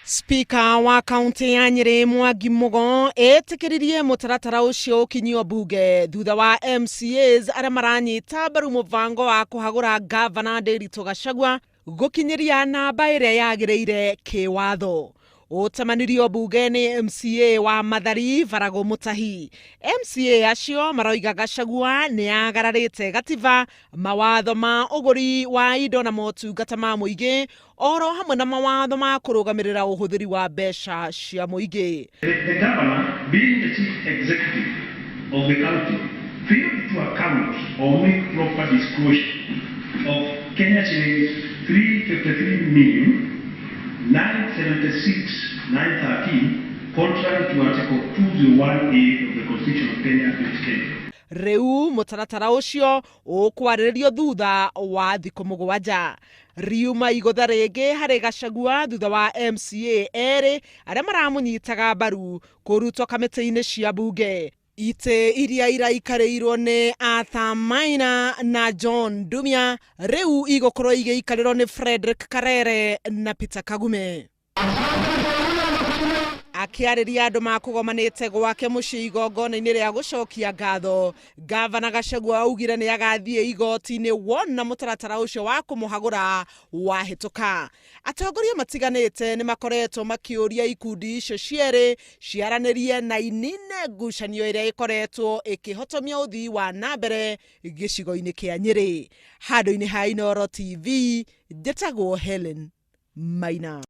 Spika wa kaunti ya Nyĩrĩ Mwangi Mugo etĩkĩririe mũtaratara ũcio ũkinyio mbunge thutha wa MCAs arĩa maranyita mbaru mũbango wa kũhagũra ngavana Ndiritu Gachagua gũkinyĩria namba ĩrĩa yagĩrĩire kĩwatho. Ũtamanirio mbunge nĩ MCA wa Mathari Varagũ Mutahi. MCA acio maroiga Gachagua nĩ agararĩte gatiba, mawatho ma ũgũri wa indo na motungata ma mũingĩ oro hamwe na mawatho ma kũrũgamĩrĩra ũhũthĩri wa mbeca cia mũingĩ. The governor, being the chief executive of the county, failed to account or make proper disclosure of Kenya shillings 353 million 976 913, contrary to Article 201A of the Constitution of Kenya 2010. Rĩu mũtaratara ũcio ũkwarĩrĩrio thutha wa thikũ 7. Riuma igũtha rĩngĩ harĩ Gachagua thutha wa MCA erĩ arĩa maramũnyitaga mbaru kũrutwo kamĩtĩ-inĩ cia mbunge. Itĩ iria iraikarĩirwo nĩ Arthur Maina na John Ndumia rĩu igũkorwo igĩikarĩrwo nĩ Frederick Karere na Peter Kagume. Akĩarĩria andũ makũgomanĩte gwake mũciĩ igongona-inĩ rĩa gũcokia ngatho, Gavana Gachagua augire nĩ agathiĩ igoti-inĩ wona mũtaratara ũcio wa kũmũhagũra wahĩtũka. Atongoria matiganĩte nĩ makoretwo makĩũria ikundi icio cierĩ ciaranĩrie na inine ngucanio ĩrĩa ĩkoretwo ĩkĩhotomia ũthii wa na mbere gĩcigo-inĩ kĩa Nyĩrĩ. Handũ-inĩ ha Inooro TV, njĩtagwo Helen Maina.